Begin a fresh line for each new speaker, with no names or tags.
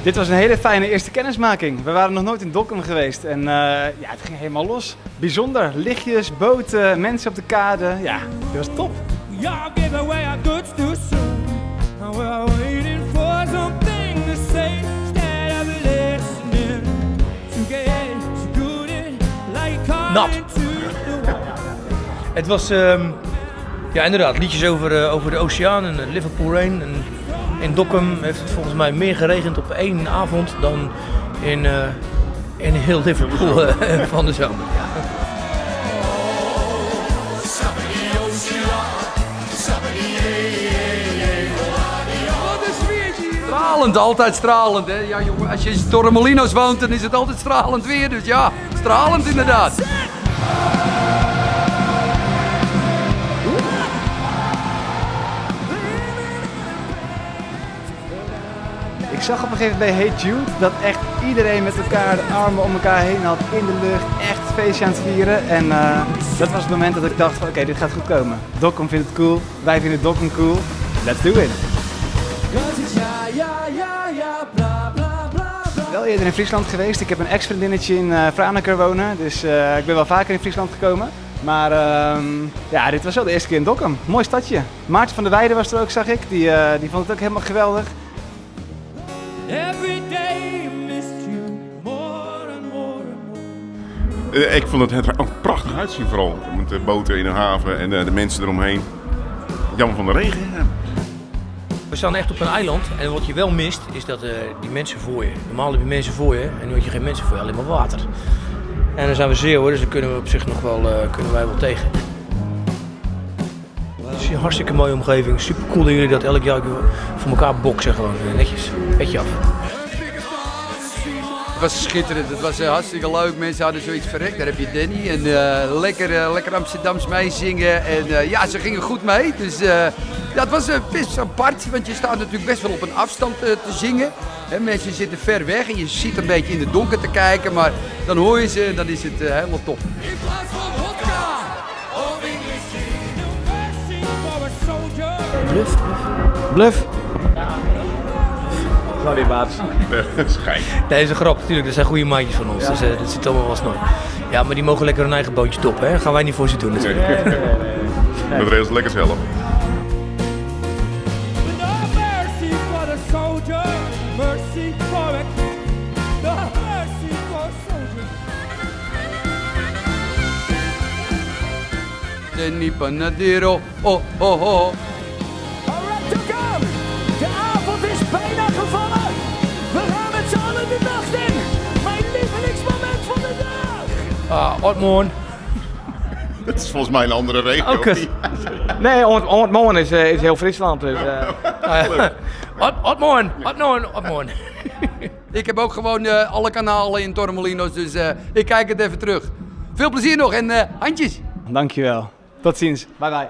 Dit was een hele fijne eerste kennismaking. We waren nog nooit in Dokkum geweest en ja, het ging helemaal los. Bijzonder, lichtjes, boten, mensen op de kade. Ja, dit was top.
Y'all give away our goods too soon. And we're waiting for something to say instead of listening to get secluded like a car
Nat.
into the wall.
Het was, ja inderdaad, liedjes over de oceaan en de Liverpool Rain. En in Dokkum heeft het volgens mij meer geregend op één avond dan in heel Liverpool van de zomer. Ja.
Wat een sfeertje hier. Stralend, altijd stralend. Hè? Ja, jongen, als je in Torremolinos woont, dan is het altijd stralend weer. Dus ja, stralend inderdaad.
Ik zag op een gegeven moment bij Hey Jude dat echt iedereen met elkaar de armen om elkaar heen had in de lucht. Echt het feestje aan het vieren. En dat was het moment dat ik dacht van oké, dit gaat goed komen. Dokkum vindt het cool, wij vinden Dokkum cool. Let's do it. Wel eerder in Friesland geweest. Ik heb een ex-vriendinnetje in Franeker wonen, dus ik ben wel vaker in Friesland gekomen. Maar dit was wel de eerste keer in Dokkum. Mooi stadje. Maarten van der Weijden was er ook, zag ik. Die vond het ook helemaal geweldig.
Every day I missed you more and more and more.
Ik vond het er ook prachtig uitzien vooral. Met de boten in de haven en de mensen eromheen. Jammer van de regen. Ja.
We staan echt op een eiland en wat je wel mist is dat die mensen voor je. Normaal heb je mensen voor je en nu had je geen mensen voor je, alleen maar water. En dan zijn we zeeuwen, dus daar kunnen we op zich nog wel kunnen wij wel tegen. Het is een hartstikke mooie omgeving. Super cool dat jullie dat elk jaar voor elkaar boksen gewoon. Netjes, petje af.
Het was schitterend, het was hartstikke leuk. Mensen hadden zoiets verrekt, daar heb je Danny. En lekker Amsterdams meezingen. En ze gingen goed mee. Dus het was best apart, want je staat natuurlijk best wel op een afstand te zingen. Hè, mensen zitten ver weg en je zit een beetje in het donker te kijken, maar dan hoor je ze en dan is het helemaal top.
In plaats van vodka of English tea. No mercy for a soldier.
Bluff, bluff.
Bluff. Sorry, baas.
Nee, schijn.
Nee, dat is een grap, natuurlijk. Dat zijn goede maatjes van ons.
Ja.
Dus dat zit allemaal wel snor. Ja, maar die mogen lekker hun eigen boontje toppen, hè. Dat gaan wij niet voor ze doen, natuurlijk.
Nee.
Nee.
Dat regelt ze lekker zelf.
No mercy for the soldier, mercy for a king. No mercy for a soldier.
Danny Panadero, oh, oh, oh.
Alright, Dokkum! De avond is bijna gevallen. We gaan met z'n allen de nacht in. Mijn lievelingsmoment van de dag.
Otmoorn.
Dat is volgens mij een andere regio.
Oh, kut.
Nee, Otmoorn is heel Friesland. Dus.
Otmoorn, Otmoorn, Otmoorn.
Ik heb ook gewoon alle kanalen in Torremolinos, dus ik kijk het even terug. Veel plezier nog en handjes.
Dankjewel. Tot ziens. Bye bye.